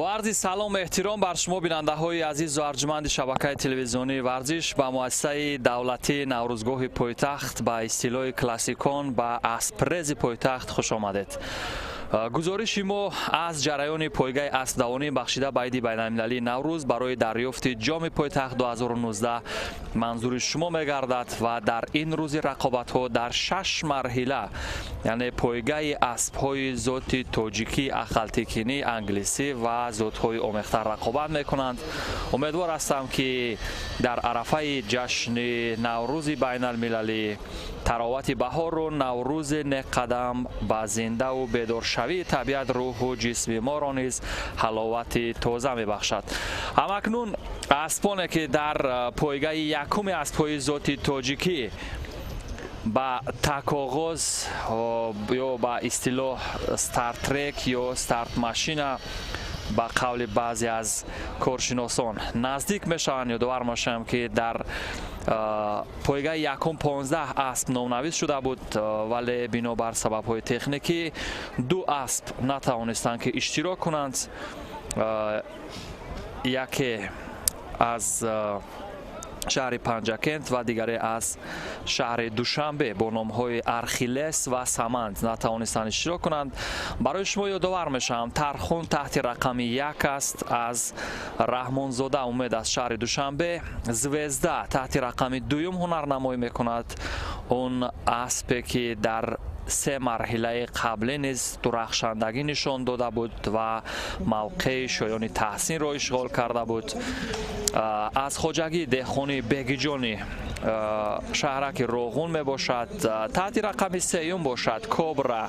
Бо арзи салом эҳтиром бар шумо, бинандаҳои азизу арҷманди шабакаи телевизионии Варзиш, ба муассисаи давлатии Наврӯзгоҳи пойтахт, ба истилоҳи классикон ба аспрези пойтахт хуш омадед. Гузориши мо аз ҷараёни пойгаи аспдавонӣ, бахшида ба иди байналмилалии Наврӯз, барои дарёфти ҷоми пойтахт 2019 манзури шумо мегардад. Ва дар ин рӯзи рақобатҳо дар шаш марҳила, яъне пойгаи аспҳои зоти тоҷикӣ, ахалтекинӣ, англисӣ ва зотҳои омехта рақобат мекунанд. Умедвор ҳастам, ки дар арафаи ҷашни Наврӯзи байналмилалӣ таровати баҳору Наврӯзи неққадам ба зиндаву бедоршавии табиат рӯҳу ҷисми моро низ ҳаловати тоза мебахшад. Ҳамакнун аспоне, ки дар пойгаи якуми аспҳои зоти тоҷикӣ ба такоғоз ё ба истилоҳ стартрек ё стартмашина, ба қавли баъзе аз коршиносон, наздик мешаванд, ёдовар мешавам, ки дар пойгаи якум 15 асп номнавис шуда буд, вале бинобар сабабҳои техникӣ ду асп натавонистанд, ки иштирок кунанд: яке аз шаҳри Панҷакент ва дигаре аз шаҳри Душанбе бо номҳои Архилес ва Саманд натавонистанд иштирок кунанд. Барои шумо ёдовар мешавам: Тархун таҳти рақами як аст, аз Раҳмонзода Умед аз шаҳри Душанбе. Звезда таҳти рақами дуюм ҳунарнамоӣ мекунад, он аспе, ки дар се марҳилаи қаблӣ низ дурахшандагӣ нишон дода буд ва мавқеи шоёни таҳсинро ишғол карда буд, аз хоҷагии деҳқонии Бегиҷони шаҳраки Роғун мебошад. Таҳти рақами сеюм бошад Кобра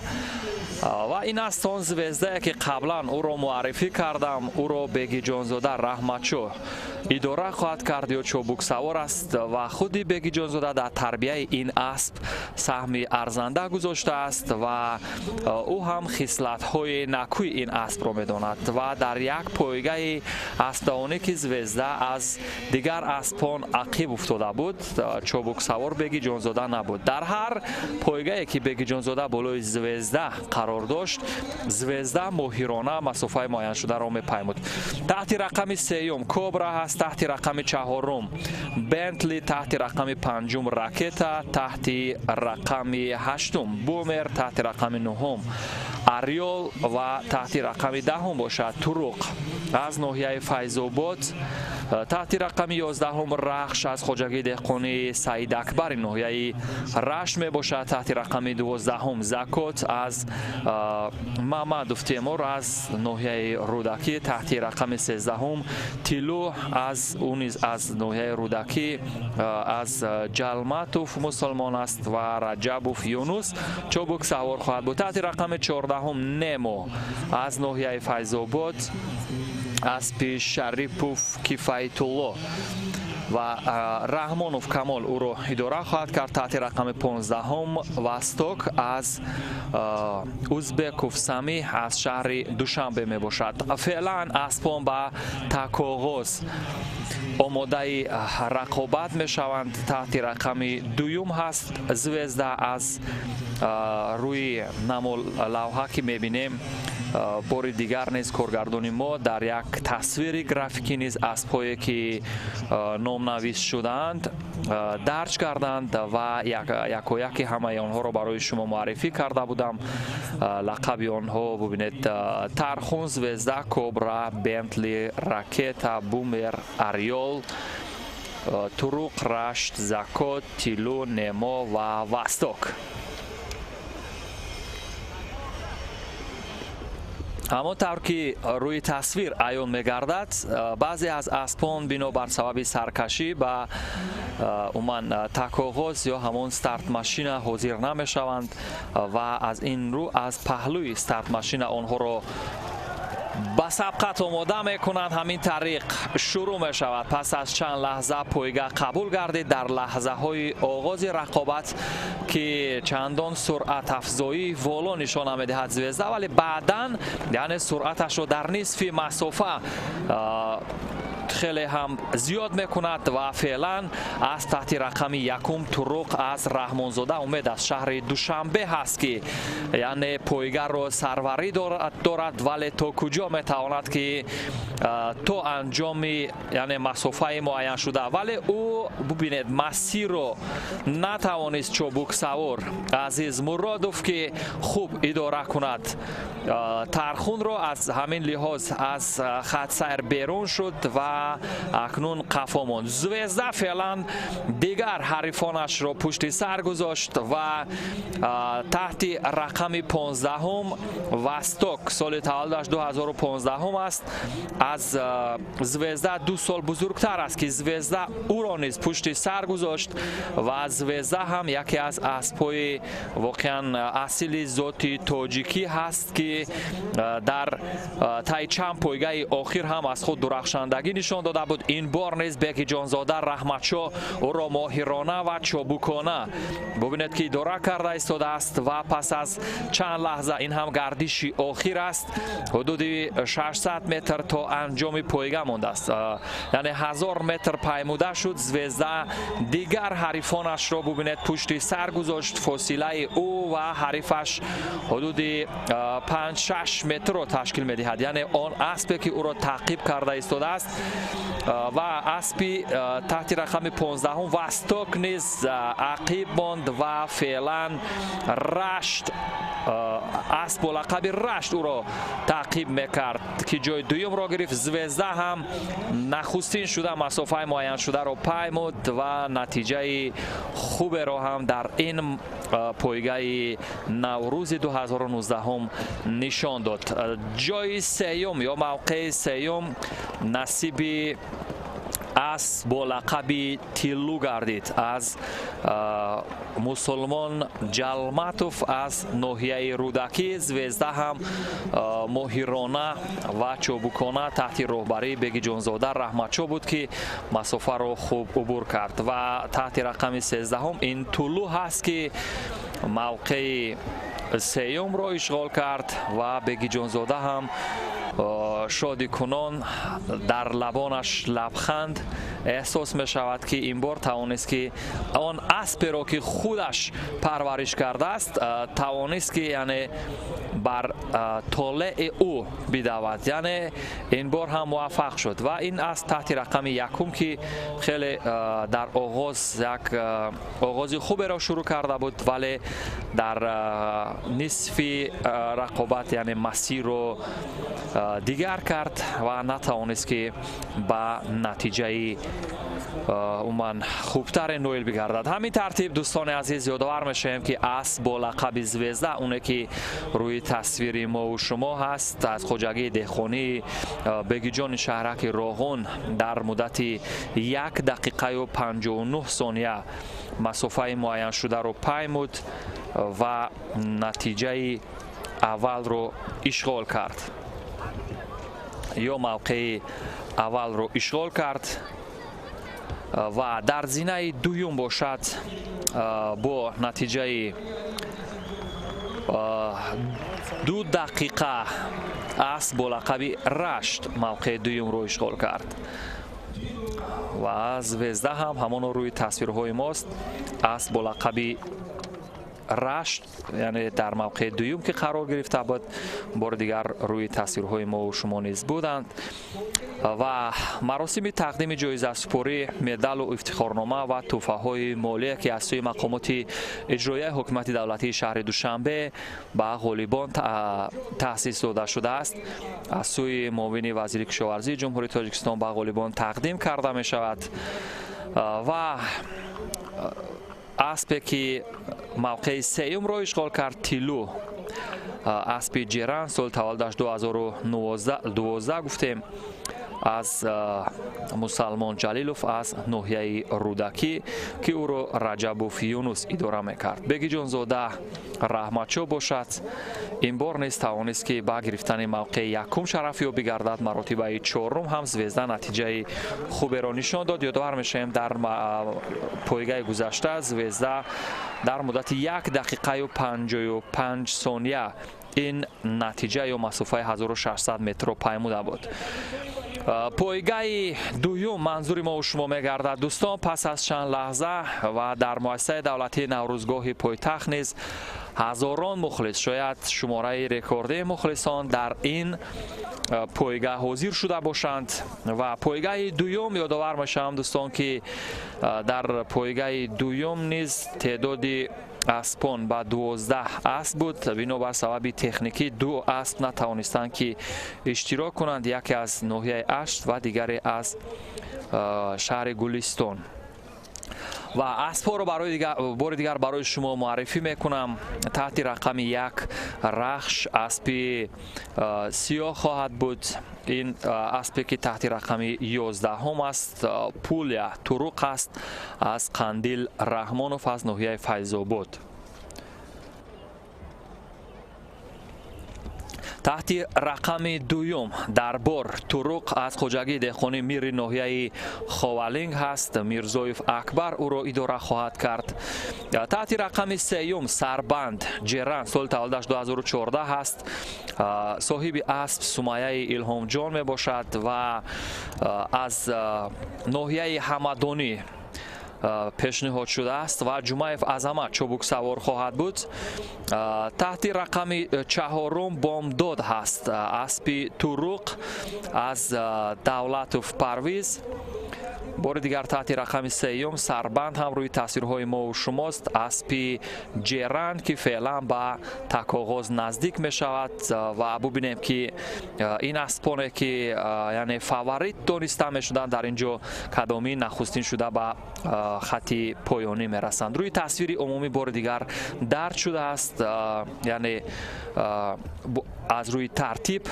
ва ин аст он Звездае, ки қаблан ӯро муаррифӣ кардам. Ӯро Бегиҷонзода Раҳматшоҳ идора хоҳад кард ё чобуксавор аст ва худи Бегиҷонзода дар тарбияи ин асп саҳми арзанда гузоштааст ва ӯ ҳам хислатҳои накӯи ин аспро медонад. Ва дар як пойгаи аспдавонӣ, ки Звезда аз дигар аспон ақиб уфтода буд, чобуксавор Бегиҷонзода набуд. Дар ҳар пойгае, ки Бегиҷонзода болои Звезда қарор дошт, Звезда моҳирона масофаи муайяншударо мепаймуд. Таҳти рақами сеюм Кобра ҳаст, таҳти рақами чаҳорум Бентли, таҳти рақами панҷум Ракета, таҳти рақами ҳаштум Бумер, таҳти рақами нуҳум Ариол ва таҳти рақами даҳум бошад Туруқ аз ноҳияи Файзобод. Таҳти рақами 11-ум Рахш аз хоҷагии деҳқонии Саид Акбари ноҳияи Рашт мебошад. Таҳти рақами 12-ум Закот аз Мамадов Темур аз ноҳияи Рӯдакӣ. Таҳти рақами 13-ум Тилу, аз ӯ низ аз ноҳияи Рӯдакӣ, аз Ҷалматов Мусулмон аст ва Раҷабов Юнус чобук савор хоҳад буд. Таҳти рақами 14-ум Немо аз ноҳияи Файзобод, аспи Шарипов Кифоятулло ва Раҳмонов Камол ӯро идора хоҳад кард. Таҳти рақами 15-ум Восток аз Узбеков Сами аз шаҳри Душанбе мебошад. Феълан аспон ба такоғоз омодаи рақобат мешаванд. Таҳти рақами дуюм ҳаст Звезда. Аз рӯи лавҳа, ки мебинем, бори дигар низ коргардони мо дар як тасвири графикӣ низ аспҳое, ки номнавис шудаанд, дарҷ карданд ва якояки ҳамаи онҳоро барои шумо муаррифӣ карда будам. Лақаби онҳо бубинед: Тархун, Звезда, Кобра, Бентли, Ракета, Бумер, Ариол, Туруқ, Рашт, Закот, Тилу, Немо ва Восток. Ҳамон тавр ки рӯи тасвир аён мегардад, баъзе аз аспон бинобар сабаби саркашӣ ба умуман такоғоз ё ҳамон стартмашина ҳозир намешаванд ва аз ин рӯ аз паҳлӯи стартмашина онҳоро ба сабқат омода мекунанд. Ҳамин тариқ шурӯъ мешавад. Пас аз чанд лаҳза пойга қабул гардид. Дар лаҳзаҳои оғози рақобат, ки чандон суръатафзоӣ воло нишон намедиҳад Звезда, вале баъдан, яъне суръаташро дар нисфи масофа Хеле ҳам зиёд мекунад ва феълан аз таҳти рақами якум Туруқ аз Раҳмонзода Умед аз шаҳри Душанбе ҳаст, ки яъне пойгаро сарварӣ дорад, вале то куҷо метавонад, ки то анҷоми, яъне, масофаи муайяншуда, вале ӯ, бубинед, масирро натавонист чобуксавор Азиз Муродов, ки хуб идора кунад Тархунро. Аз ҳамин лиҳоз аз хатсайр берун шуд ва акнун қафо монд. Звезда феълан дигар ҳарифонашро пушти сар гузошт ва таҳти рақами 15-ум Восток, соли таваллудаш 2015 аст, аз Звезда 2 сол бузургтар аст, ки Звезда ӯро низ пушти сар гузошт. Ва Звезда ҳам яке аз аспҳои воқеан асили зоти тоҷикӣ ҳаст, ки дар таи чанд пойгаи охир ҳам аз худ дурахшандагӣ нишон дода буд. Ин бор низ Бекиҷонзода Раҳматшоҳ ӯро моҳирона ва чобукона, бубинед, ки идора карда истодааст. Ва пас аз чанд лаҳза, ин ҳам гардиши охир аст, ҳудуди 600 метр то анҷоми пойга мондааст, яъне 1000 метр паймуда шуд. Звезда дигар ҳарифонашро, бубинед, пушти сар гузошт. Фосилаи ӯ ва ҳарифаш ҳудуди 5-6 метрро ташкил медиҳад, яъне он аспе, ки ӯро таъқиб карда истодааст. Ва аспи таҳти рақами 15-ум Восток низ ақиб монд ва феълан Рашт, асп бо лақаби Рашт ӯро таъқиб мекард, ки ҷои дуюмро гирифт. Звезда ҳам нахустин шуда масофаи муайяншударо паймуд ва натиҷаи хуберо ҳам дар ин пойгаи Наврӯзи 2019 нишон дод. Ҷои сеюм ё мавқеи сеюм насиби асп бо лақаби Тиллу гардид аз Мусулмон Ҷалматов аз ноҳияи Рӯдакӣ. Звезда ҳам моҳирона ва чобукона таҳти роҳбарии Бегиҷонзода Раҳматшоҳ буд, ки масофаро хуб убур кард. Ва таҳти рақами 13-ум ин Тулу ҳаст, ки мавқеи сеюмро ишғол кард. Ва Бегиҷонзода ҳам шодикунон, дар лабонаш лабханд эҳсос мешавад, ки ин бор тавонист, ки он асперо, ки худаш парвариш кардааст, тавонист, ки яъне бар толеи ӯ бидавад, яъне ин бор ҳам муваффақ шуд. Ва ин асп таҳти рақами якум, ки хеле дар оғоз як оғози хуберо шурӯъ карда буд, вале дар нисфи рақобат, яъне, масирро дигар кард ва натавонист, ки ба натиҷаи умуман хубтаре ноил бигардад. Ҳамин тартиб, дӯстони азиз, ёдовар мешавем, ки асп бо лақаби Звезда, оне ки рӯи тасвири мову шумо ҳаст, аз хоҷагии деҳқонии Бегиҷони шаҳраки Роғун дар муддати 1 дақиқаю 59 сония масофаи муайяншударо паймуд ва натиҷаи аввалро ишғол кард ё мавқеи аввалро ишғол кард. Ва дар зинаи дуюм бошад, бо натиҷаи 2 дақиқа асп бо лақаби Рашт мавқеи дуюмро ишғол кард. Ва Звезда ҳам ҳамоно рӯи тасвирҳои мост, асп бо лақаби Рашт, яъне дар мавқеи дуюм, ки қарор гирифта буд, бори дигар рӯи тасвирҳои мову шумо низ буданд. Ва маросими тақдими ҷоизасупорӣ, медалу ифтихорнома ва тӯҳфаҳои молие, ки аз сӯи мақомоти иҷроияи ҳукумати давлатии шаҳри Душанбе ба ғолибон таъсис дода шудааст, аз сӯи муовини вазири кишоварзии Ҷумҳурии Тоҷикистон ба ғолибон тақдим карда мешавад. Ва аспе, ки мавқеи сеюмро ишғол кард, Тиллу, аспи ҷеран, соли таваллудаш 2012 гуфтем, аз Мусалмон Ҷалилов аз ноҳияи Рӯдакӣ, ки ӯро Раҷабов Юнус идора мекард. Бегиҷонзода Раҳматшоҳ бошад, ин бор низ тавонист, ки ба гирифтани мавқеи якум шарафёб бигардад. Маротибаи чорум ҳам Звезда натиҷаи хуберо нишон дод. Ёдовар мешавем, дар пойгаи гузашта Звезда дар муддати 1 дақиқаю 55 сония ин натиҷа ё масофаи 1600 метрро паймуда буд. Пойгаи дуюм манзури мо шумо мегардад, дӯстон, пас аз чанд лаҳза ва дар муассисаи давлатии Наврӯзгоҳи пойтахт низ ҳазорон мухлис, шояд шумораи рекордии мухлисон дар ин пойгаҳ ҳозир шуда бошанд. Ва пойгаҳи дуюм, ёдовар мешавам, дӯстон, ки дар пойгаҳи дуюм низ теъдоди аспон ба 12 асп буд. Бинобар сабаби техникӣ ду асп натавонистанд, ки иштирок кунанд, яке аз ноҳияи Ашт ва дигаре аз шаҳри Гулистон. Ва аспҳоро бори дигар барои шумо муаррифӣ мекунам. Таҳти рақами 1 Рахш аспи сиёҳ хоҳад буд. Ин аспе, ки таҳти рақами 11 аст, Пулия Туруқ аст аз Қандил Раҳмонов аз ноҳияи Файзобод. Таҳти рақами 2 Дарбор Туруқ аз хоҷагии деҳқонии Мири ноҳияи Ховалинг ҳаст. Мирзоев Акбар ӯро идора хоҳад кард. Таҳти рақами 3 Сарбанд Ҷеран, соли таваллудаш 2014 ҳаст. Соҳиби асп Сумаяи Илҳомҷон мебошад ва аз ноҳияи Ҳамадонӣ пешниҳод шудааст ва Ҷумаев Азамат чобуксавор хоҳад буд. Таҳти рақами 4 Бомдод ҳаст аспи Туруқ аз Давлатов Парвиз. Бори дигар таҳти рақами 3 Сарбанд ҳам рӯи тасвирҳои мо шумост, аспи Ҷеран, ки феълан ба такоғоз наздик мешавад. Ва бубинем, ки ин аспоне, ки яъне фаворит дониста мешуданд, дар ин ҷо кадомин нахустин шуда ба хати поёнӣ мерасанд. Рӯи тасвири умумӣ бори дигар дарҷ шудааст, яъне аз рӯи тартиб.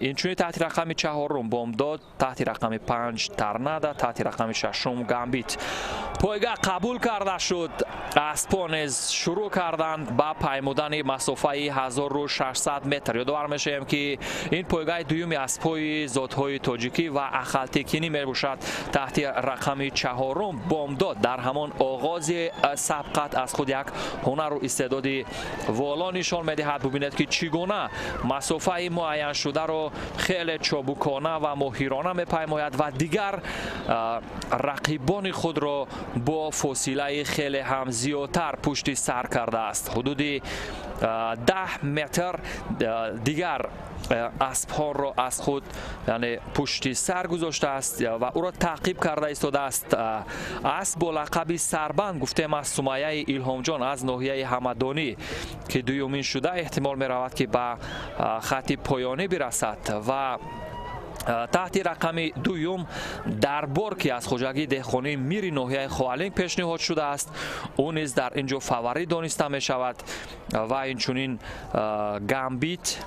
Инчунин таҳти рақами 4 Бомдод, таҳти рақами 5 Тарнада, таҳти рақами 6 Гамбит. Пойгаҳ қабул карда шуд. Аспҳо низ шурӯъ карданд ба паймудани масофаи 1600 метр. Ёдовар мешавем, ки ин пойгаҳи дуюми аспҳои зотҳои тоҷикӣ ва ахалтекинӣ мебошад. Таҳти рақами 4 Бомдод дар ҳамон оғози сабқат аз худ як ҳунару истеъдоди воло нишон медиҳад. Бубинед, ки чӣ гуна масофаи муайяншударо хеле чобукона ва моҳирона мепаймояд ва дигар рақибони худро бо фосилаи хеле ҳам зиёдтар пушти сар кардааст. Ҳудуди 10 метр дигар аспҳоро аз худ, яъне пушти сар гузоштааст ва ӯро таъқиб карда истодааст. Асп бо лақаби Сарбанд, гуфтем, аз Сумаяи Илҳомҷон аз ноҳияи Ҳамадонӣ, ки дуюмин шуда эҳтимол меравад, ки ба хати поёнӣ бирасад. Ва таҳти рақами 2 Дарбор, ки аз хоҷагии деҳқонии Мири ноҳияи Ховалинг пешниҳод шудааст, ӯ низ дар ин ҷо фаворит дониста мешавад. Ва инчунин Гамбит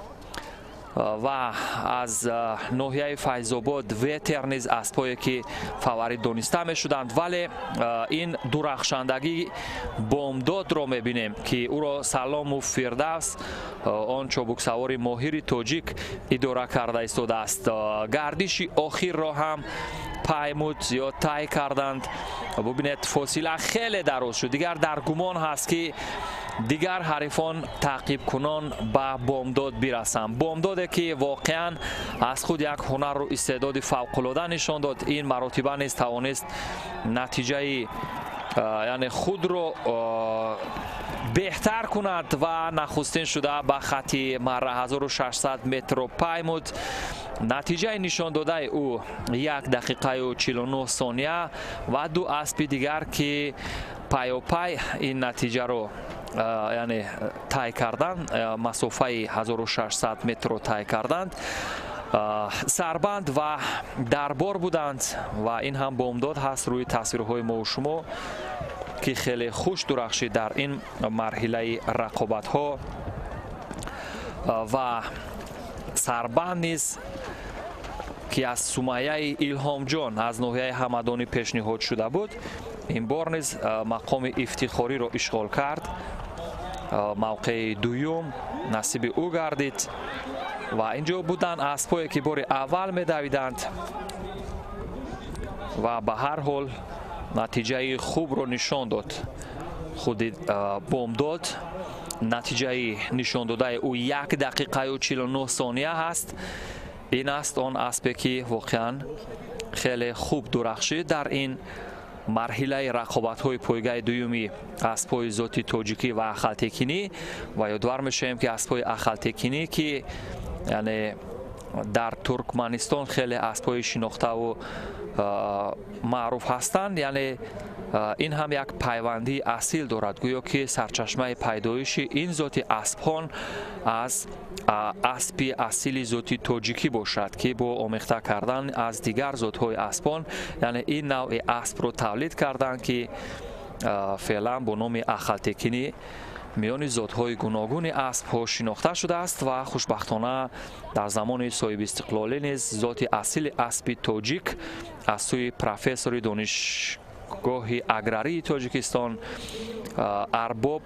ва аз ноҳияи Файзобод Ветер низ аспҳое, ки фаворит дониста мешуданд. Вале ин дурахшандагии Бомдодро мебинем, ки ӯро Салому Фирдавс, он чобуксавори моҳири тоҷик, идора карда истодааст. Гардиши охирро ҳам паймуд ё тай карданд. Бубинед, фосила хеле дароз шуд. Дигар дар гумон ҳаст, ки дигар ҳарифон таъқибкунон ба Бомдод бирасанд. Бомдоде, ки воқеан аз худ як ҳунару истеъдоди фавқулода нишон дод, ин маротиба низ тавонист натиҷаи яъне худро беҳтар кунад ва нахустин шуда ба хати марра 1600 метрро паймуд. Натиҷаи нишондодаи ӯ 1 дақиқаю 49 сония ва ду аспи дигар, ки пайопай ин натиҷаро яъне тай карданд, масофаи 1600 метрро тай карданд, Сарбанд ва Дарбор буданд. Ва ин ҳам Бомдод ҳаст рӯи тасвирҳои мо шумо, ки хеле хуш дурахшид дар ин марҳилаи рақобатҳо. Ва Сарбанд низ, ки аз Сумаяи Илҳомҷон аз ноҳияи Ҳамадонӣ пешниҳод шуда буд, ин бор низ мақоми ифтихориро ишғол кард. Мавқеи дуюм насиби ӯ гардид. Ва ин ҷо буданд аспҳое, ки бори аввал медавиданд ва ба ҳар ҳол натиҷаи хубро нишон дод. Худи Бомдод натиҷаи нишондодаи ӯ 1 дақиқаю 49 сония ҳаст. Ин аст он аспе, ки воқеан хеле хуб дурахшид дар ин марҳилаи рақобатҳои пойгаи дуюми аспҳои зоти тоҷикӣ ва ахалтекинӣ. Ва ёдвар мешавем, ки аспҳои ахалтекинӣ, ки яъне дар Туркманистон хеле аспҳои шинохтаву маъруф ҳастанд, яъне ин ҳам як пайвандии асил дорад. Гӯё ки сарчашмаи пайдоиши ин зоти аспҳон аз аспи асили зоти тоҷикӣ бошад, ки бо омехта кардан аз дигар зотҳои аспон, яъне ин навъи аспро тавлид карданд, ки феълан бо номи ахалтекинӣ миёни зотҳои гуногуни аспҳо шинохта шудааст. Ва хушбахтона дар замони соҳибистиқлолӣ низ зоти асили аспи тоҷик аз сӯи профессори Донишгоҳи аграрии Тоҷикистон Арбоб,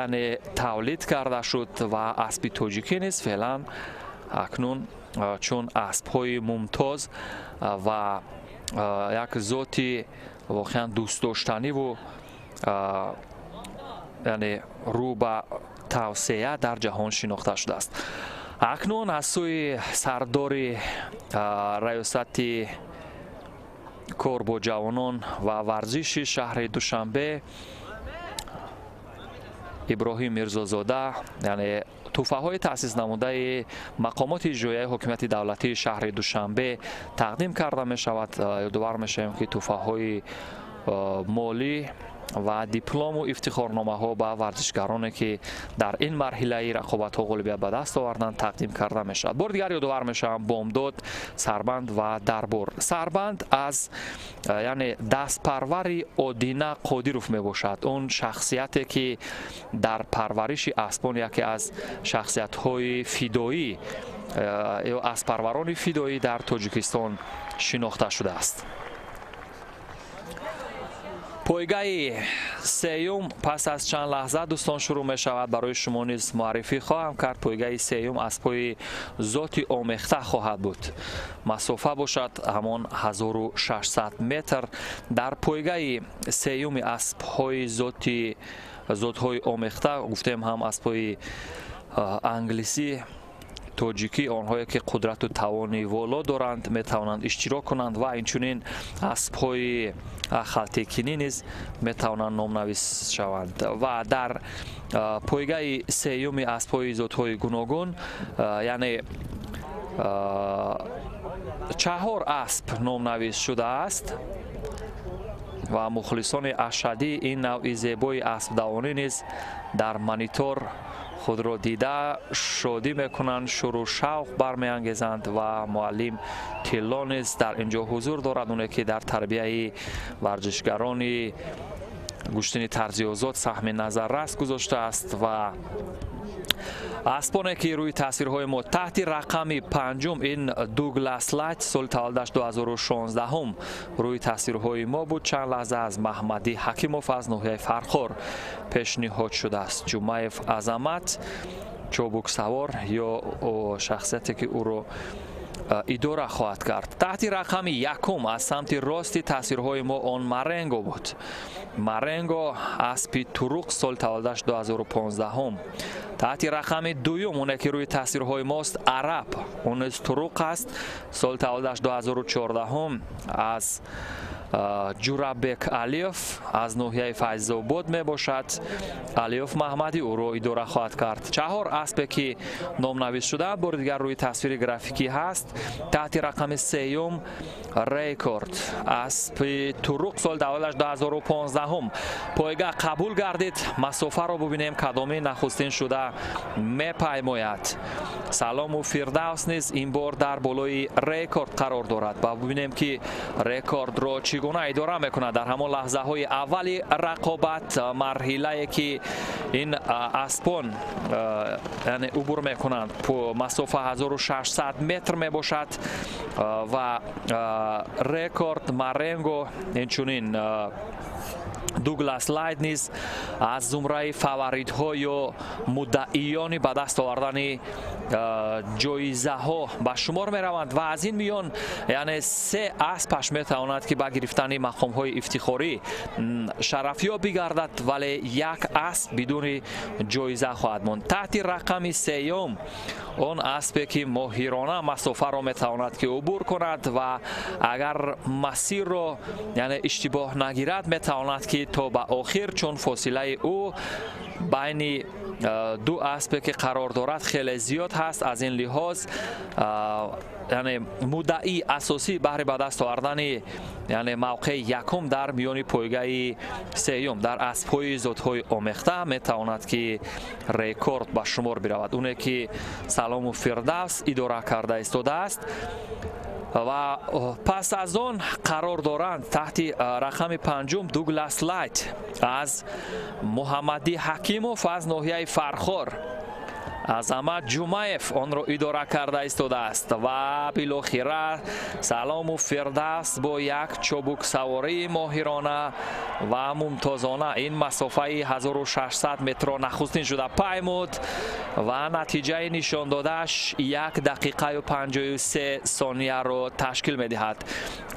яъне тавлид карда шуд ва аспи тоҷикӣ низ феълан акнун чун аспҳои мумтоз ва як зоти воқеан дӯстдоштаниву, яъне рӯ ба тавсея дар ҷаҳон шинохта шудааст. Акнун аз сӯи сардори раёсати кор бо ҷавонон ва варзиши шаҳри Душанбе Иброҳим Мирзозода, яъне тӯҳфаҳои таъсис намудаи мақомоти иҷроияи ҳокимияти давлатии шаҳри Душанбе тақдим карда мешавад. Ёдовар мешавем, ки тӯҳфаҳои молӣ ва диплому ифтихорномаҳо ба варзишгароне, ки дар ин марҳилаи рақобатҳо ғолибият ба даст оварданд, тақдим карда мешавад. Бори дигар ёдовар мешавам: Бомдод, Сарбанд ва Дарбор. Сарбанд аз, яъне дастпарвари Одина Қодиров мебошад, он шахсияте, ки дар парвариши аспон яке аз шахсиятҳои фидоӣ ё аспарварони фидоӣ дар Тоҷикистон шинохта шудааст. Пойгаи сеюм пас аз чанд лаҳза, дӯстон, шурӯъ мешавад. Барои шумо низ муаррифӣ хоҳам кард. Пойгаи сеюм аспҳои зоти омехта хоҳад буд. Масофа бошад ҳамон 1600 метр. Дар пойгаи сеюми аспҳои зоти зотҳои омехта, гуфтем, ҳам аспҳои англисӣ, тоҷикӣ, онҳое ки қудрату тавони воло доранд, метавонанд иштирок кунанд ва инчунин аспҳои ахалтекинӣ низ метавонанд номнавис шаванд. Ва дар пойгаи сеюми аспҳои зотҳои гуногун, яъне чаҳор асп номнавис шудааст ва мухлисони ашаддии ин навъи зебои аспдавонӣ низ дар монитор худро дида шодӣ мекунанд, шуру шавқ бармеангезанд. Ва муаллим Тилло низ дар ин ҷо ҳузур дорад, оне ки дар тарбияи варзишгарони гӯштини тарзи озод саҳми назаррас гузоштааст. Ва аспоне, ки рӯи тасвирҳои мо таҳти рақами панҷум, ин Дуглас Лайт, соли таваллудаш 2016, рӯи тасвирҳои мо буд чанд лаҳза, аз Маҳмадӣ Ҳакимов аз ноҳияи Фархор пешниҳод шудааст. Ҷумаев Азамат чобуксавор ё шахсияте, ки ӯро идора хоҳад кард. Таҳти рақами якум аз самти рости тасвирҳои мо он Маренго буд. Маренго, аспи туруқ, соли таваллудаш 2015. Таҳти рақами дуюм, оне ки рӯи тасвирҳои мост, Араб, он низ туруқ аст, соли таваллудаш 2014, аз Ҷурабек Алиев аз ноҳияи Файзобод мебошад. Алиев Маҳмадӣ ӯро идора хоҳад кард. Чаҳор аспе, ки номнавис шудаанд, бори дигар рӯи тасвири графикӣ ҳаст. Таҳти рақами сеюм Рекорд, аспи туруқ, соли таваллудаш 2015. Пойга қабул гардид. Масофаро бубинем, кадоми нахустин шуда мепаймояд. Салому Фирдавс низ ин бор дар болои Рекорд қарор дорад ва бубинем, ки Рекордро чӣ гуна идора мекунад дар ҳамон лаҳзаҳои аввали рақобат. Марҳилае, ки ин аспон, яъне убур мекунанд, масофа 1600 метр мебошад ва Рекорд, Маренго, инчунин Дуглас Лайт низ аз зумраи фаворитҳо ё муддаиёни ба даст овардани ҷоизаҳо ба шумор мераванд ва аз ин миён, яъне, се аспаш метавонад, ки ба гирифтани мақомҳои ифтихорӣ шарафёб бигардад, вале як асп бидуни ҷоиза хоҳад монд. Таҳти рақами сеюм он аспе, ки моҳирона масофаро метавонад, ки убур кунад ва агар масирро, яъне, иштибоҳ нагирад, метавонад, ки то ба охир, чун фосилаи ӯ байни ду аспе, ки қарор дорад, хеле зиёд ҳаст. Аз ин лиҳоз, яъне, муддаии асосӣ баҳри ба даст овардани, яъне, мавқеи якум дар миёни пойгаи сеюм дар аспҳои зотҳои омехта метавонад, ки рекорд ба шумор биравад, оне ки Салому Фирдавс идора карда истодааст. Ва пас аз он қарор доранд таҳти рақами панҷум Дуглас Лайт аз Муҳаммадӣ Ҳакимов аз ноҳияи Фархор. Азамат Ҷумаев онро идора карда истодааст. Ва билохира Салому Фирдавс бо як чобуксавории моҳирона ва мумтозона ин масофаи 1600 метрро нахустин шуда паймуд ва натиҷаи нишондодааш 1 дақиқаю 53 сонияро ташкил медиҳад.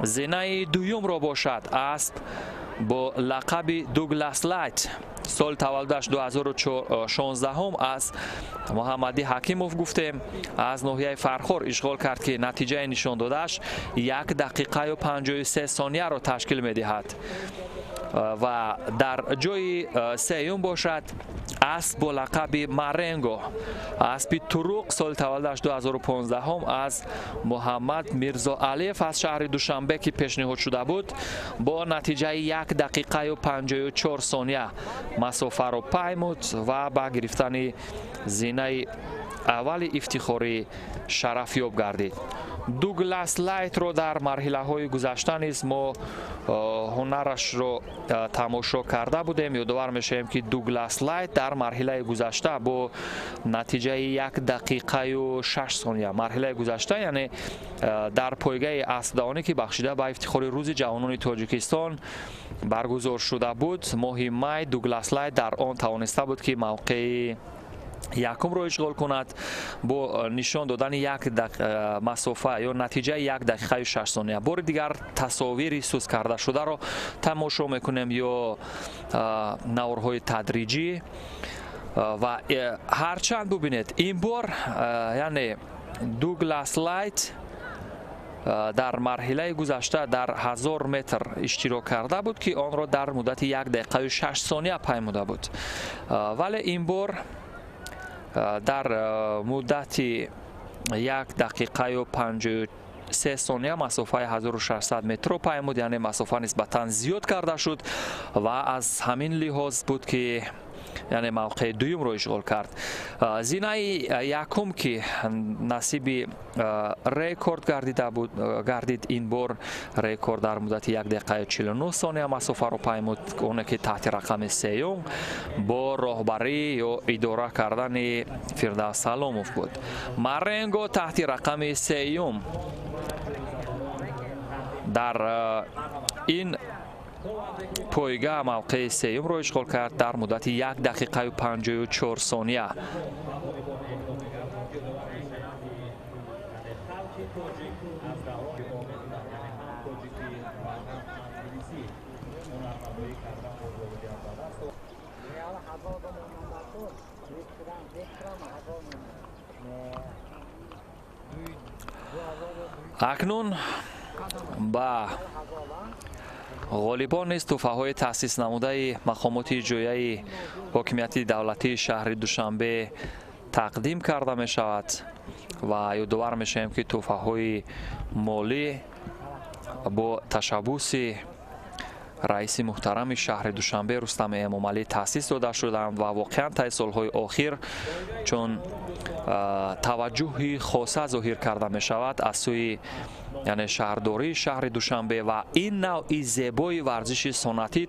Зинаи дуюмро бошад асп бо лақаби Дуглас Лайт, соли таваллудаш 2016, аз Муҳаммадӣ Ҳакимов, гуфтем, аз ноҳияи Фархор ишғол кард, ки натиҷаи нишондодааш 1 дақиқаю 53 сонияро ташкил медиҳад. Ва дар ҷои сеюм бошад асп бо лақаби Маренго, аспи туруқ, соли таваллудаш 2015, аз Муҳаммад Мирзоалиев аз шаҳри Душанбе, ки пешниҳод шуда буд, бо натиҷаи 1 дақиқаю 54 сония масофаро паймуд ва ба гирифтани зинаи аввали ифтихорӣ шарафёб гардид. Дуглас Лайтро дар марҳилаҳои гузашта низ мо ҳунарашро тамошо карда будем. Ёдовар мешавем, ки Дуглас Лайт дар марҳилаи гузашта бо натиҷаи 1 дақиқаю 6 сония марҳилаи гузашта, яъне, дар пойгаи аспдавонӣ, ки бахшида ба ифтихори Рӯзи ҷавонони Тоҷикистон баргузор шуда буд моҳи май, Дуглас Лайт дар он тавониста буд, ки мавқеи якумро ишғол кунад бо нишон додани як масофа ё натиҷаи 1 дақиқаю 6 сония. Бори дигар тасовири суст карда шударо тамошо мекунем ё наворҳои тадриҷӣ. Ва ҳарчанд бубинед, ин бор, яъне, Дуглас Лайт дар марҳилаи гузашта дар 1000 метр иштирок карда буд, ки онро дар муддати 1 дақиқаю 6 сония паймуда буд, вале ин бор дар муддати 1 дақиқаю 53 сония масофаи 1600 метрро паймуд, яъне масофа нисбатан зиёд карда шуд ва аз ҳамин лиҳоз буд, ки, яъне, мавқеи дуюмро ишғол кард. Зинаи якум, ки насиби Рекорд гардида буд, гардид. Ин бор Рекорд дар муддати 1 дақиқаи 49 сония масофаро паймуд, оне ки таҳти рақами сеюм бо роҳбарӣ ё идора кардани Фирдавс Саломов буд. Маренго таҳти рақами сеюм дар ин пойга мавқеи сеюмро ишғол кард дар муддати 1 дақиқаю 54 сония. Акнун ба ғолибон низ тӯҳфаҳои таъсис намудаи мақомоти иҷроияи ҳокимияти давлатии шаҳри Душанбе тақдим карда мешавад. Ва ёдовар мешавем, ки тӯҳфаҳои молӣ бо ташаббуси раиси муҳтарами шаҳри Душанбе Рустами Эмомалӣ таъсис дода шуданд ва воқеан таи солҳои охир чун таваҷҷӯҳи хоса зоҳир карда мешавад аз сӯи Яъне шаҳрдории шаҳри Душанбе ва ин навъи зебои варзиши соннатии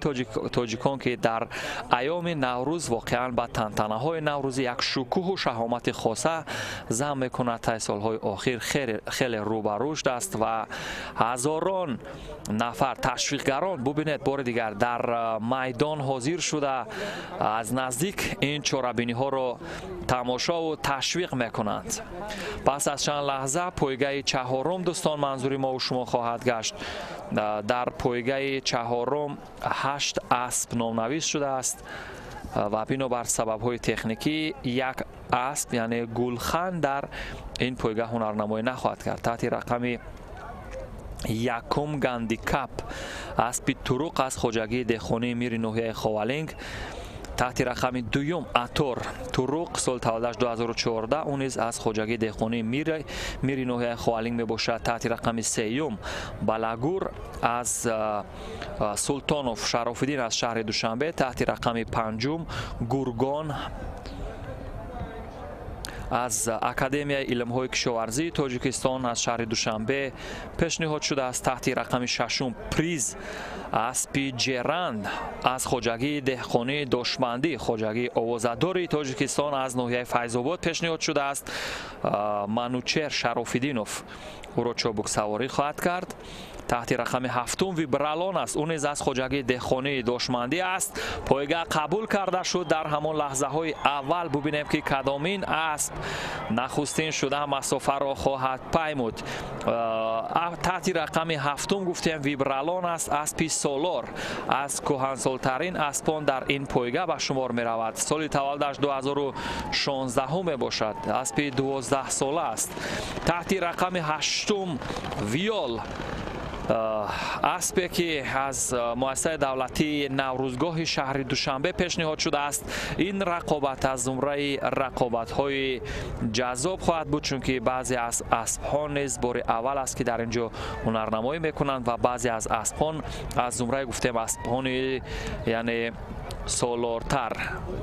тоҷикон, ки дар айёми Наврӯз воқеан ба тантанаҳои наврӯзӣ як шукӯҳу шаҳомати хоса зам мекунад, тай солҳои охир хеле рӯ ба рушд аст ва ҳазорон нафар ташвиқгарон, бубинед, бори дигар дар майдон ҳозир шуда, аз наздик ин чорабиниҳоро тамошову ташвиқ мекунанд. Пас аз чанд лаҳза пойгаи чаҳорум, дӯстон, манзури мову шумо хоҳад гашт. Дар пойгаи чаҳорум ҳашт асп номнавис шудааст ва бинобар сабабҳои техникӣ як асп, яъне Гулхан, дар ин пойга ҳунарнамоӣ нахоҳад кард. Таҳти рақами якум Гандикап, аспи Туруқ аз хоҷагии деҳқонии Мири ноҳияи Ховалинг. Таҳти рақами дуюм Атор, Туруқ, соли таваллудаш 2014, ӯ низ аз хоҷагии деҳқонии Мири ноҳияи Ховалинг мебошад. Таҳти рақами сеюм Балагур аз Султонов Шарофиддин аз шаҳри Душанбе. Таҳти рақами панҷум Гургон аз Академияи илмҳои кишоварзии Тоҷикистон аз шаҳри Душанбе пешниҳод шудааст. Таҳти рақами шашум Приз, аспи Ҷеранд аз хоҷагии деҳқонии Дошмандӣ, хоҷагии овозадори Тоҷикистон аз ноҳияи Файзобод пешниҳод шудааст. Манучер Шарофиддинов ӯро чобуксаворӣ хоҳад кард. Таҳти рақами ҳафтум Вибралон аст, ӯ низ аз хоҷагии деҳқонии Дошмандӣ аст. Пойга қабул карда шуд. Дар ҳамон лаҳзаҳои аввал бубинем, ки кадомин асп нахустин шуда масофаро хоҳад паймуд. Таҳти рақами ҳафтум гуфтем Вибралон аст, аспи Солор, аз кӯҳансолтарин аспон дар ин пойга ба шумор меравад. Соли таваллудаш 2016 мебошад, аспи 12-сола аст. Таҳти рақами ҳаштум Виол, аспе ки аз муассисаи давлатии Наврӯзгоҳи шаҳри Душанбе пешниҳод шудааст. Ин рақобат аз зумраи рақобатҳои ҷаззоб хоҳад буд, чунки баъзе аз аспҳо низ бори аввал аст, ки дар ин ҷо ҳунарнамоӣ мекунанд ва баъзе аз аспҳон аз зумраи, гуфтем, аспҳони яъне солортар,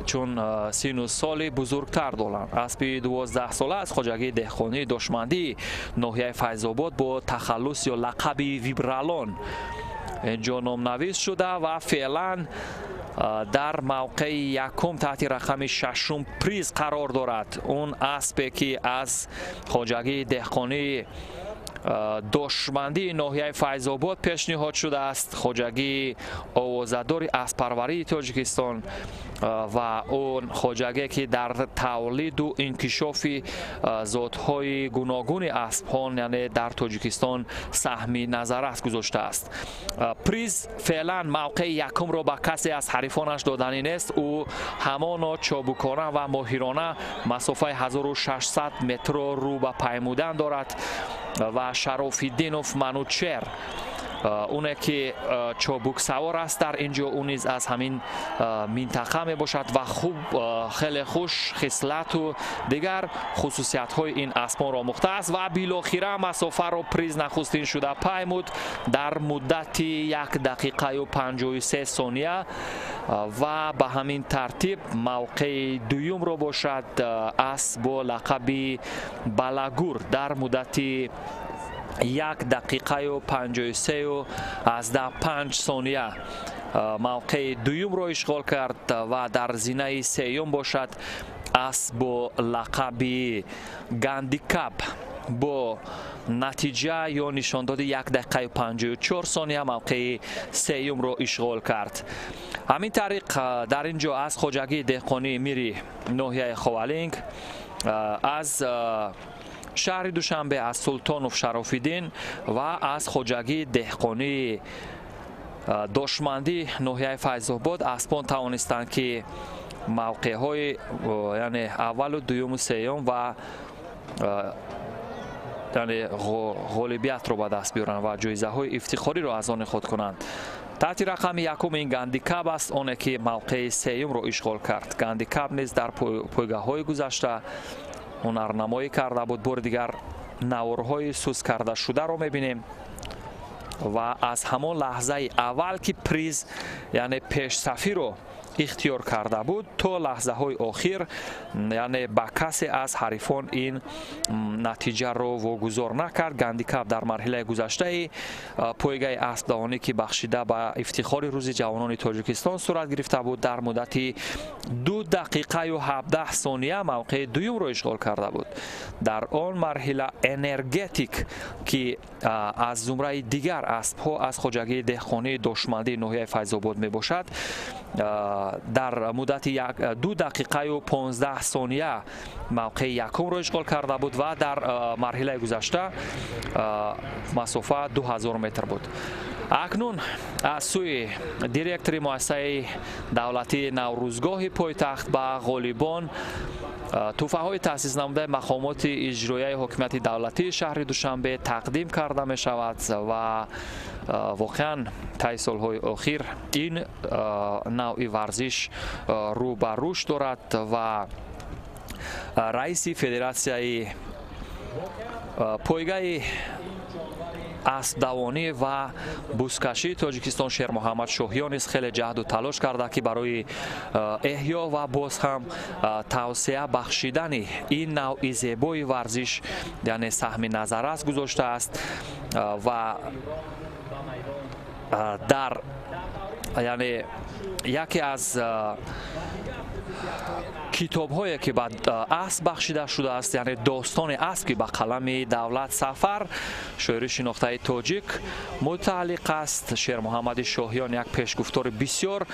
чун сину соли бузургтар доранд. Аспи 12-сола аз хоҷагии деҳқонии Дошмандии ноҳияи Файзобод бо тахаллус ё лақаби Вибралон инҷо номнавис шуда ва феълан дар мавқеи якум таҳти рақами шашум Приз қарор дорад. Он аспе ки аз хоҷагии деҳқонии Дошмандии ноҳияи Файзобод пешниҳод шудааст, хоҷагии овозадори аспарварии Тоҷикистон ва он хоҷагие ки дар тавлиду инкишофи зотҳои гуногуни аспҳон, яъне дар Тоҷикистон, саҳми назаррас гузоштааст. Приз феълан мавқеи якумро ба касе аз ҳарифонаш доданӣ нест. Ӯ ҳамоно чобукона ва моҳирона масофаи 1600 метрро рӯ ба паймудан дорад ва Шарофиддинов Манучер, оне ки чобуксавор аст дар ин ҷо, ӯ низ аз ҳамин минтақа мебошад ва хуб, хеле хуш хислату дигар хусусиятҳои ин аспонро омӯхтааст. Ва билохира масофаро Приз нахустин шуда паймуд дар муддати 1 дақиқаю 53 сония ва ба ҳамин тартиб мавқеи дуюмро бошад асп бо лақаби Балагур дар муддати 1 дақиқаю 53,5 сония мавқеи дуюмро ишғол кард ва дар зинаи сеюм бошад асп бо лақаби Гандикап бо натиҷа ё нишондоди 1 дақиқаю 54 сония мавқеи сеюмро ишғол кард. Ҳамин тариқ, дар ин ҷо аз хоҷагии деҳқонии Мири ноҳияи Ховалинг, аз шаҳри Душанбе, аз Султонов Шарофиддин ва аз хоҷагии деҳқонии Дошмандӣ ноҳияи Файзобод аспон тавонистанд, ки мавқеъҳои, яъне аввалу дуюму сеюм ва яъне ғолибиятро ба даст биёранд ва ҷоизаҳои ифтихориро аз они худ кунанд. Таҳти рақами якум ин Гандикаб аст, оне ки мавқеи сеюмро ишғол кард. Гандикаб низ дар пойгаҳҳои гузашта ҳунарнамоӣ карда буд. Бори дигар наворҳои сус кардашударо мебинем ва аз ҳамон лаҳзаи аввал, ки Приз, яъне пешсафиро ихтиёр карда буд, то лаҳзаҳои охир, яъне ба касе аз ҳарифон ин Натиҷаро вогузор накард. Гандикап дар марҳилаи гузаштаи пойгаи аспдавонӣ, ки бахшида ба ифтихори Рӯзи ҷавонони Тоҷикистон сурат гирифта буд, дар муддати 2 дақиқаю 17 сония мавқеи дуюмро ишғол карда буд. Дар он марҳила Энергетик, ки аз зумраи дигар аспҳо аз хоҷагии деҳқонии Дошмандии ноҳияи Файзобод мебошад, дар муддати 2 дақиқаю 15 сония мавқеи якумро ишғол карда буд ва дар марҳилаи гузашта масофа 2000 метр буд. Акнун аз сӯи директори муассисаи давлатии Наврӯзгоҳи пойтахт ба ғолибон тӯҳфаҳои таъсис намудаи мақомоти иҷроияи ҳокимияти давлатии шаҳри Душанбе тақдим карда мешавад. Ва воқеан, таи солҳои охир ин навъи варзиш рӯ ба рушд дорад ва раиси федератсияи пойгаи аспдавонӣ ва бузкашии Тоҷикистон Шермуҳаммад Шоҳиён низ хеле ҷаҳду талош карда, ки барои эҳё ва боз ҳам тавсеа бахшидани ин навъи зебои варзиш, яъне, саҳми назаррас гузоштааст ва дар, яъне, яке аз китобҳое, ки ба асп бахшида шудааст, яъне «Достони асп», ки ба қалами Давлат Сафар, шоири шинохтаи тоҷик, мутааллиқ аст, Шермуҳаммади Шоҳиён як пешгуфтори бисёр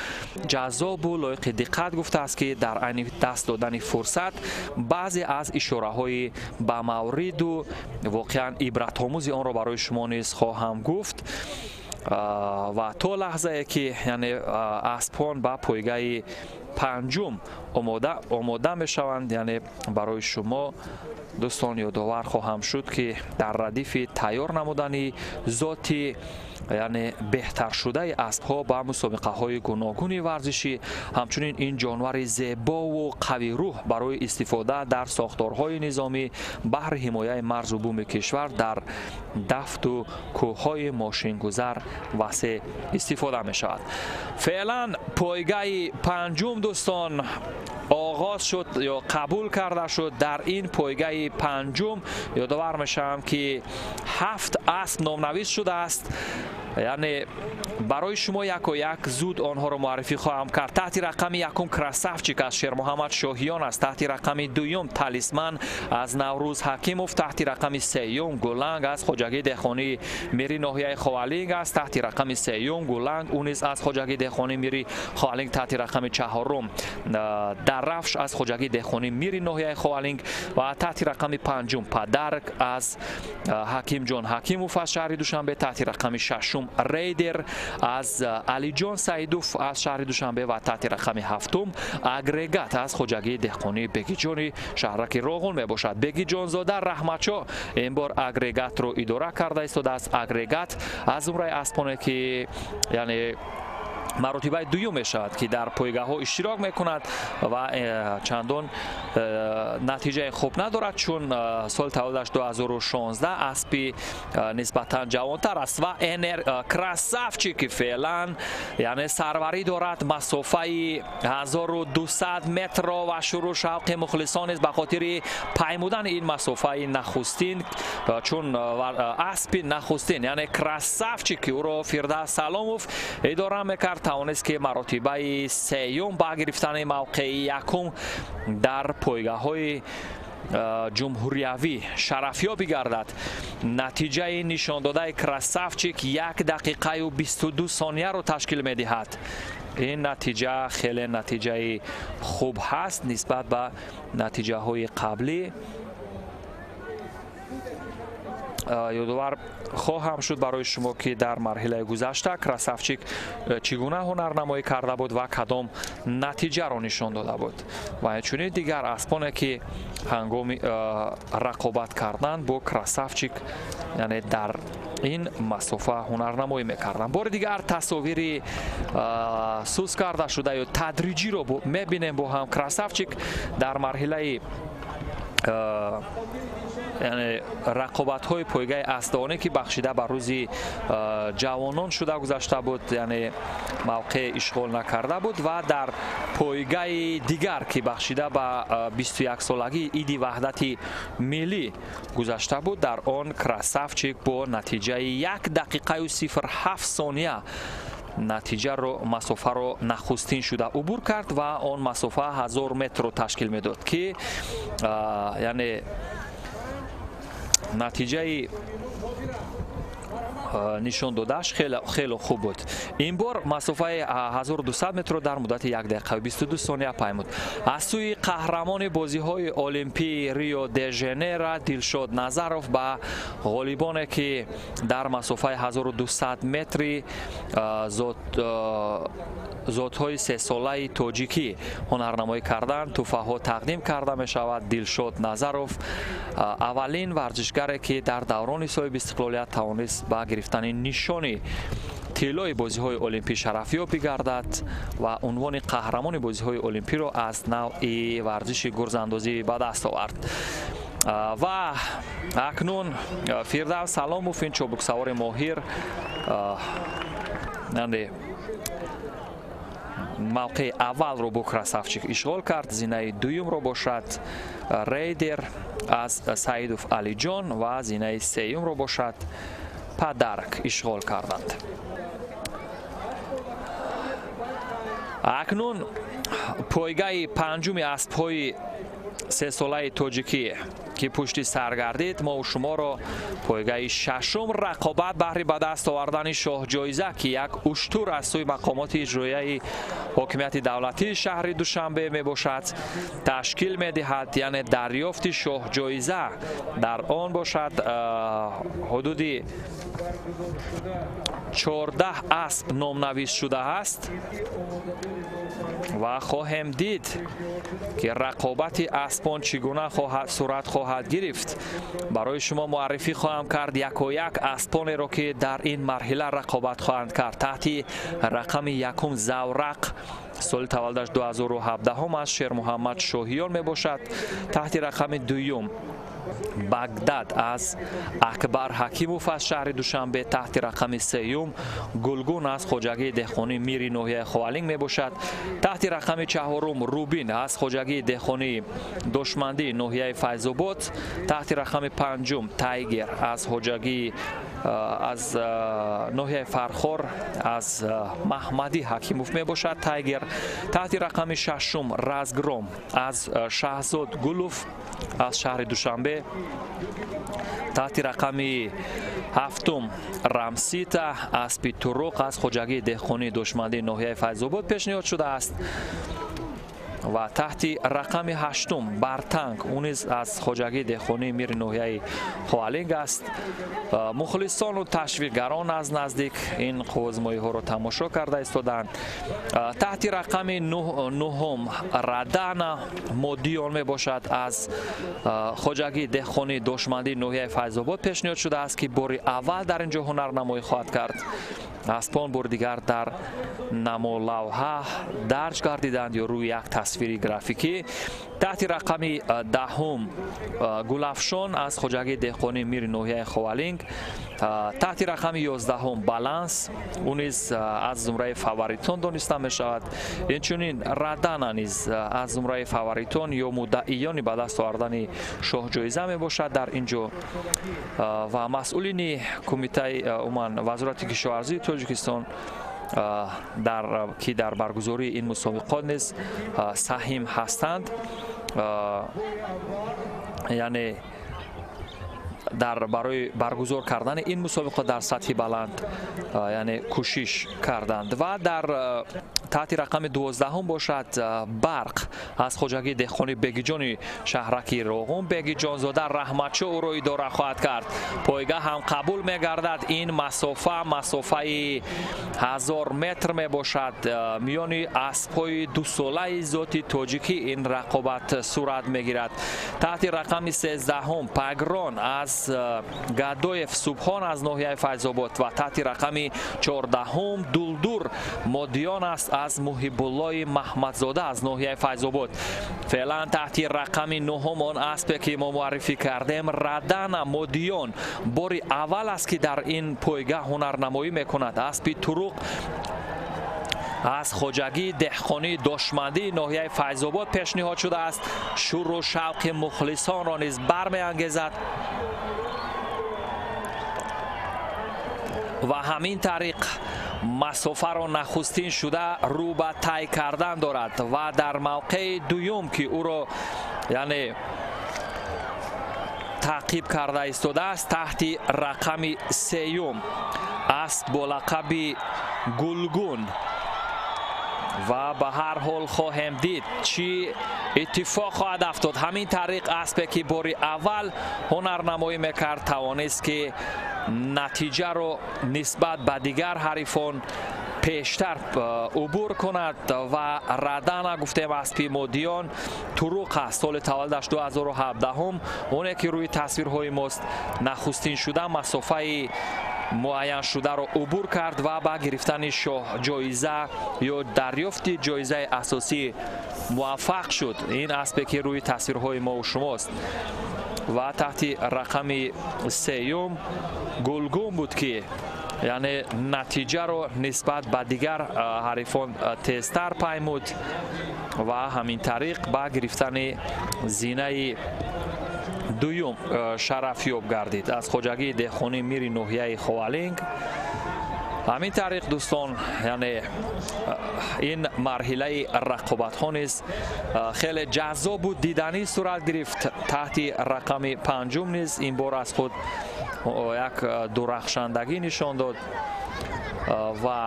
ҷаззобу лоиқи диққат гуфтааст, ки дар айни даст додани фурсат баъзе аз ишораҳои ба мавриду воқеан ибратомӯзи онро барои шумо низ хоҳам гуфт. Ва то лаҳзае ки, яъне, аспҳон ба пойгаи панҷум омода мешаванд, яъне, барои шумо, дӯстон, ёдовар хоҳам шуд, ки дар радифи тайёр намудани зоти, яъне, беҳтаршудаи аспҳо ба мусобиқаҳои гуногуни варзишӣ, ҳамчунин ин ҷонвари зебову қавирӯҳ барои истифода дар сохторҳои низомӣ баҳри ҳимояи марзу буми кишвар дар дафту кӯҳҳои мошингузар васеъ истифода мешавад. Феълан пойгаи панҷум, дӯстон, оғоз шуд ё қабул карда шуд. Дар ин пойгаи панҷум, ёдовар мешавам, ки ҳафт асп номнавис шудааст. Яъне, барои шумо яко як зуд онҳоро муаррифӣ хоҳам кард. Таҳти рақами якум Красавчик аз Шермуҳаммад Шоҳиён аст, таҳти рақами дуюм Талисман аз Наврӯз Ҳакимов, таҳти рақами сеюм Гуланг аз хоҷагии деҳқонии Мири ноҳияи Ховалинг аст, таҳти рақами сеюм Гуланг, ӯ низ аз хоҷагии деҳқонии Мири Ховалинг, таҳти рақами чаҳорум Даррафш аз хоҷагии деҳқонии Мири ноҳияи Ховалинг ва таҳти рақами панҷум Падарк аз Ҳакимҷон Ҳакимов аз шаҳри Душанбе, таҳти рақами шашум Рейдер аз Алиҷон Саидов аз шаҳри Душанбе ва таҳти рақами ҳафтум Агрегат аз хоҷагии деҳқонии Бегиҷони шаҳраки Роғун мебошад. Бегиҷонзода Раҳматшо ин бор Агрегатро идора карда истодааст. Агрегат аз зумраи аспоне, ки, яъне, маротибаи дуюм мешавад, ки дар пойгаҳҳо иштирок мекунад ва чандон натиҷаи хуб надорад, чун соли таваллудаш 2016, аспи нисбатан ҷавонтар аст. Ва Красавчик, ки феълан, яъне, сарварӣ дорад масофаи 1200 метрро ва шурӯъ шавқи мухлисон низ ба хотири паймудани ин масофаи нахустин, чун аспи нахустин, яъне, Красавчик, ки ӯро Фирдавс Саломов идора мекард, тавонист, ки маротибаи сеюм ба гирифтани мавқеи якум дар пойгаҳои ҷумҳуриявӣ шарафёб бигардад. Натиҷаи нишондодаи Красавчик 1 дақиқаю 22 сонияро ташкил медиҳад. Ин натиҷа хеле натиҷаи хуб ҳаст нисбат ба натиҷаҳои қаблӣ. Ёдовар хоҳам шуд барои шумо, ки дар марҳилаи гузашта Красавчик чӣ гуна ҳунарнамоӣ карда буд ва кадом натиҷаро нишон дода буд ва инчунин дигар аспоне, ки ҳангоми рақобат кардан бо Красавчик, яъне, дар ин масофа ҳунарнамоӣ мекарданд. Бори дигар тасовири сус карда шуда ё тадриҷиро мебинем бо ҳам. Красавчик дар марҳилаи Яъне рақобатҳои пойгаи аспдавонӣ, ки бахшида ба рӯзи ҷавонон шуда гузашта буд, яъне мавқеъ ишғол накарда буд. Ва дар пойгаи дигар, ки бахшида ба 21-солагии иди ваҳдати миллӣ гузашта буд, дар он Красавчик бо натиҷаи 1 дақиқаю 07 сония натиҷаро, масофаро нахустин шуда убур кард ва он масофа 1000 метрро ташкил медод, ки яъне натиҷаи нишон додааш хеле хуб буд. Ин бор масофаи 1200 метрро дар муддати 1 дақиқаю 22 сония паймуд. Аз сӯи қаҳрамони бозиҳои олимпии Рио де Жанейро Дилшод Назаров ба ғолибоне, ки дар масофаи 1200 метри зотҳои сесолаи тоҷикӣ ҳунарнамоӣ карданд, тӯҳфаҳо тақдим карда мешавад. Дилшод Назаров аввалин варзишгаре, ки дар даврони соҳиби истиқлолият тавонист ба гирифтани нишони тиллои бозиҳои олимпӣ шарафёб бигардад ва унвони қаҳрамони бозиҳои олимпиро аз навъи варзиши гурзандозӣ ба даст овард. Ва акнун Фирдавс Саломов, ин чобуксавори моҳир, мавқеи аввалро бо Красавчик ишғол кард. Зинаи дуюмро бошад Рейдер аз Саидов Алиҷон ва зинаи сеюмро бошад Падарк ишғол карданд. Акнун пойгаи панҷуми аспҳои сесолаи тоҷикӣ, ки пушти сар гардид, мо шуморо пойгаи шашум, рақобат баҳри ба даст овардани шоҳҷоиза, ки як уштур аз сӯи мақомоти иҷроияи ҳокимияти давлатии шаҳри Душанбе мебошад, ташкил медиҳад. Яъне дарёфти шоҳҷоиза дар он бошад ҳудуди 14 асп номнавис шудааст ва хоҳем дид, ки рақобати аспон чӣ гуна сурат хоҳад гирифт. Барои шумо муаррифӣ хоҳам кард якояк аспонеро, ки дар ин марҳила рақобат хоҳанд кард. Таҳти рақами якум Заврақ, соли таваллудаш 2017 аз Шермуҳаммад Шоҳиён мебошад. Таҳти рақами дуюм Багдад аз Акбар Ҳакимов аз шаҳри Душанбе. Таҳти рақами сеюм Гулгун аз хоҷагии деҳқонии Мири ноҳияи Ховалинг мебошад. Таҳти рақами чаҳорум Рубин аз хоҷагии деҳқонии Дошмандии ноҳияи Файзобод. Таҳти рақами панҷум Тайгер аз хоҷагии аз ноҳияи Фархор, аз Маҳмадӣ Ҳакимов мебошад Тайгер. Таҳти рақами шашум Разгром аз Шаҳзод Гулов аз шаҳри Душанбе. Таҳти рақами ҳафтум Рамсита, аспи туруқ аз хоҷагии деҳқонии Душмандии ноҳияи Файзобод пешниҳод шудааст. Ва таҳти рақами ҳаштум Бартанг, ӯ низ аз хоҷагии деҳқонии Мири ноҳияи Ховалинг аст. Мухлисону ташвиқгарон аз наздик ин қуввозмоиҳоро тамошо карда истодаанд. Таҳти рақами нуҳум Радана Модиён мебошад, аз хоҷагии деҳқонии Дошмандии ноҳияи Файзобод пешниҳод шудааст, ки бори аввал дар ин ҷо ҳунарнамоӣ хоҳад кард. Аспон бори дигар дар намолавҳа дарҷ гардиданд ё рӯи як тасвири графикӣ. Таҳти рақами 10-ум Гулафшон аз хоҷагии деҳқонии Мири ноҳияи Ховалинг. Таҳти рақами 11-ум Баланс, ӯ низ аз зумраи фаворитон дониста мешавад. Инчунин Радана низ аз зумраи фаворитон ё муддаиёни ба даст овардани шоҳҷоиза мебошад дар ин ҷо. Ва масъулини кумитаи, умуман Вазорати кишоварзии Тоҷикистон, ки дар баргузории ин мусобиқот низ саҳим ҳастанд, яъне дар барои баргузор кардани ин мусобиқа дар сатҳи баланд, яъне кӯшиш карданд. Ва дар таҳти рақами 12-ум бошад Барқ аз хоҷагии деҳқони Бегиҷони шаҳраки Роғун, Бегиҷонзода Раҳматшо ӯро идора хоҳад кард. Пойга ҳам қабул мегардад. Ин масофа масофаи 1000 метр мебошад. Миёни аспҳои дусолаи зоти тоҷикӣ ин рақобат сурат мегирад. Таҳти рақами 13-ум Пагрон аз Гадоев Субҳон аз ноҳияи Файзобод ва таҳти рақами 14-ум Дулдур. Модиён аст аз Муҳибуллои Маҳмадзода аз ноҳияи Файзобод. Феълан таҳти рақами нуҳум он аспе ки мо муаррифӣ кардем, Радана Модиён, бори аввал аст ки дар ин пойгаҳ ҳунарнамоӣ мекунад. Аспи туруқ аз хоҷагии деҳқонии Дошмандии ноҳияи Файзобод пешниҳод шудааст. Шуру шавқи мухлисонро низ бармеангезад ва ҳамин тариқ масофаро нахустин шуда рӯ ба тай кардан дорад ва дар мавқеи дуюм, ки ӯро яъне таъқиб карда истодааст, таҳти рақами сеюм асп бо лақаби Гулгун. Ва ба ҳар ҳол хоҳем дид, чӣ иттифоқ хоҳад афтод. Ҳамин тариқ аспе ки бори аввал ҳунарнамоӣ мекард, тавонист ки натиҷаро нисбат ба дигар ҳарифон пештар убур кунад. Ва Радана, гуфтем, аспи Модиён туруқ аст, соли таваллудаш 2017, оне ки рӯи тасвирҳои мост, нахустин шуда масофаи муайяншударо убур кард ва ба гирифтани шоҳ ҷоиза ё дарёфти ҷоизаи асосӣ муваффақ шуд. Ин аспе ки рӯи тасвирҳои мову шумост ва таҳти рақами сеюм Гулгун буд, ки яъне натиҷаро нисбат ба дигар ҳарифон тезтар паймуд ва ҳамин тариқ ба гирифтани зинаи дуюм шарафёб гардид аз хоҷагии деҳқонии Мири ноҳияи Ховалинг. Ҳамин тариқ, дӯстон, яъне ин марҳилаи рақобатҳо низ хеле ҷаззобу диданӣ сурат гирифт. Таҳти рақами панҷум низ ин бор аз худ як дурахшандагӣ нишон дод ва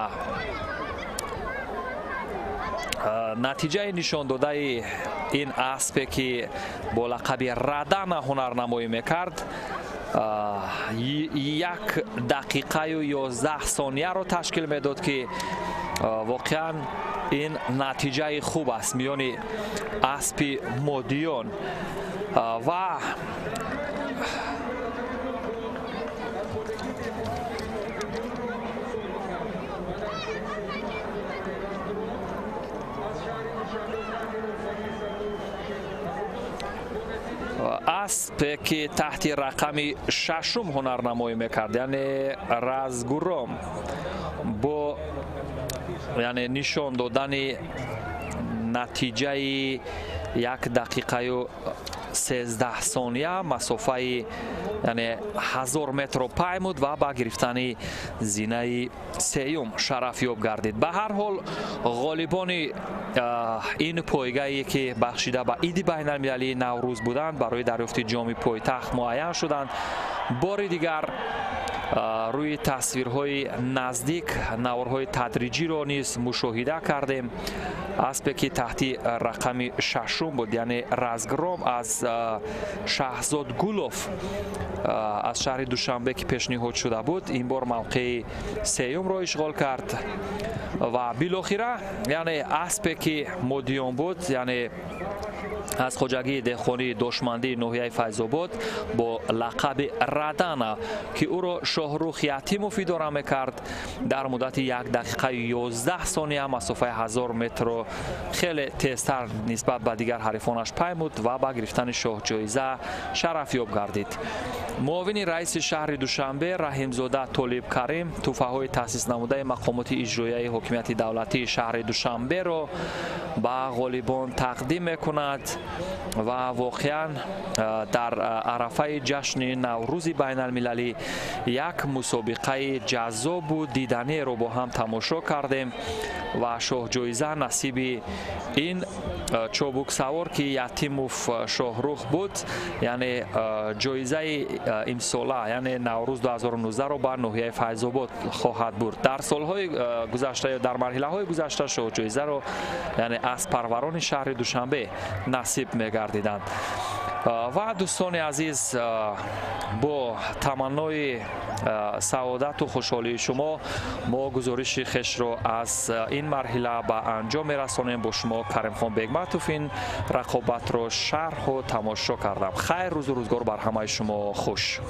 натиҷаи нишондодаи ин аспе ки бо лақаби Радана ҳунарнамоӣ мекард, 1 дақиқаю 11 сонияро ташкил медод, ки воқеан ин натиҷаи хуб аст миёни аспи модиён. Ва аспе ки таҳти рақами шашум ҳунарнамоӣ мекард, яъне Разгуром, бо яъне нишон додани натиҷаи 1 дақиқаю 13 сония масофаи яъне 1000 метрро паймуд ва ба гирифтани зинаи сеюм шарафёб гардид. Ба ҳар ҳол, ғолибони ин пойгае ки бахшида ба иди байналмилалии Наврӯз буданд, барои дарёфти ҷоми пойтахт муайян шуданд. Бори дигар рӯи тасвирҳои наздик наворҳои тадриҷиро низ мушоҳида кардем. Аспе ки таҳти рақами шашум буд, яъне Разгром аз Шаҳзод Гулов аз шаҳри Душанбе ки пешниҳод шуда буд, ин бор мавқеи сеюмро ишғол кард. Ва билохира, яъне аспе ки модиён буд, яъне аз хоҷагии деҳқонии Дошмандии ноҳияи Файзобод бо лақаби Радана, ки ӯро Шоҳрух Ятимов идора мекард, дар муддати 1 дақиқаи 11 сония масофаи 1000 метрро хеле тезтар нисбат ба дигар ҳарифонаш паймуд ва ба гирифтани шоҳҷоиза шарафёб гардид. Муовини раиси шаҳри Душанбе Раҳимзода Толиб Карим тӯҳфаҳои таъсис намудаи мақомоти иҷроияи ҳокимияти давлатии шаҳри Душанберо ба ғолибон тақдим мекунад. Ва воқеан дар арафаи ҷашни Наврӯзи байналмилалӣ як мусобиқаи ҷаззобу диданиеро бо ҳам тамошо кардем ва шоҳҷоиза насиби ин чобуксавор, ки Ятимов Шоҳрух буд, яъне ҷоизаи имсола, яъне Наврӯз 2019-ро ба ноҳияи Файзобод хоҳад бурд. Дар солҳои гузашта ё дар марҳилаҳои гузашта шоҳҷоизаро яъне аспарварони шаҳри Душанбе насиб мегардиданд. Ва дӯстони азиз, бо таманнои саодату хушҳолии шумо мо гузориши хешро аз ин марҳила ба анҷом мерасонем. Бо шумо Каримхон Бегматов ин рақобатро шарҳу тамошо кардам. Хайр, рӯзу рӯзгор бар ҳамаи шумо хуш.